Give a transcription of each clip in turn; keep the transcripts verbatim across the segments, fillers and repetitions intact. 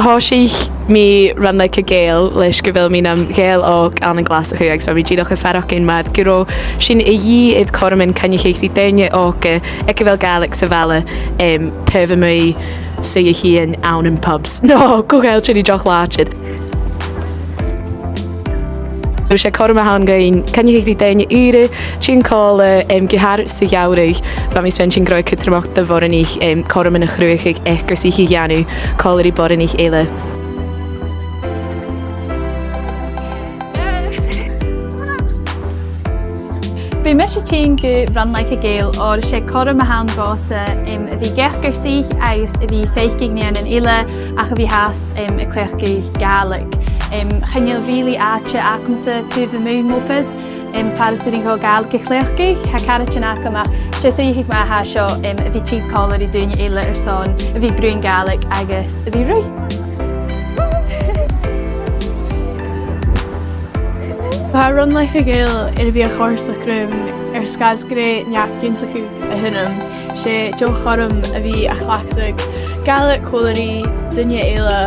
Thòisich mi Run Like a Gael leis gu bheil mi nam Ghàidheal òg ann an Glaschu agus bha mi dìreach a' faireachdainn mar gun robh sinn a dhìth air cothroman coinneachadh ri daoine òga aig a bheil Gàidhlig sa bhaile, em, taobh a-muigh suidheachaidhean ann am pubs. No, gu h-àraidh ann an deoch làidir. 'S e cothrom a th' ann dhuinn coinneachadh ri daoine ùra, tighinn còmhla, em, gu h-àraidh sa gheamhradh, bha mi a' smaointinn gu robh e cudromach do bhoireannaich, em, cothroman a chruthachadh eacarsaich a dhèanamh còmhla ri boireannaich eile. Bidh mise a' tighinn gu Run Like a Gael oir 's e cothrom a th' ann dhòmhsa, em, a bhith ag eacarsaich agus a bhith a' faicinn nigheanan eile ach a bhith fhathast, em, a' cleachdadh Gàidhlig. Em, chan eil really àite agamsa taobh a-muigh m' obair, em, far as urrainn dhomh Gàidhlig a chleachdadh. Tha caraidean agam ach 's e suidheachadh math a tha seo, em, a bhith a' tighinn còmhla ri daoine eile airson a bhith a' bruidhinn Gàidhlig agus a bhith a' ruith. Tha Run Like a Gael air a bhith a' còrdadh rium air sgàth 's gur e neach-ionnsachaidh a th' annam. 'S e deagh chothrom a bhith a' cleachdadh Gàidhlig còmhla ri daoine eile,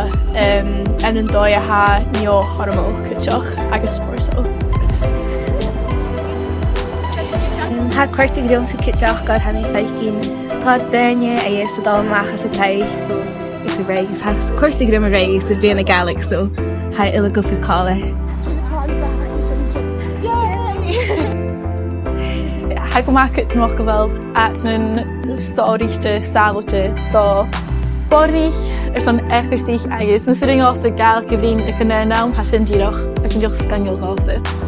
em, ann an dòigh a tha neo-chothromach cuideachd agus spòrsail. Tha e a' còrdadh riumsa cuideachd oir tha mi a' faicinn tòrr dhaoine agus a' dol a-mach às an taigh, so, is a' ruith, is tha e a' còrdadh rium a' ruith, is a' bruidhinn na Gàidhlig, so, tha e uile gu bhith còmhla. Tha e gu math cudromach gu bheil àitean sònraichte sàbhailte do bhoireannaich airson eacarsaich agus mas urrainn dhòmhsa Gàidhlig a bhruidhinn aig an aon àm, tha sin dìreach, tha sin dìreach sgoinneil dhòmhsa.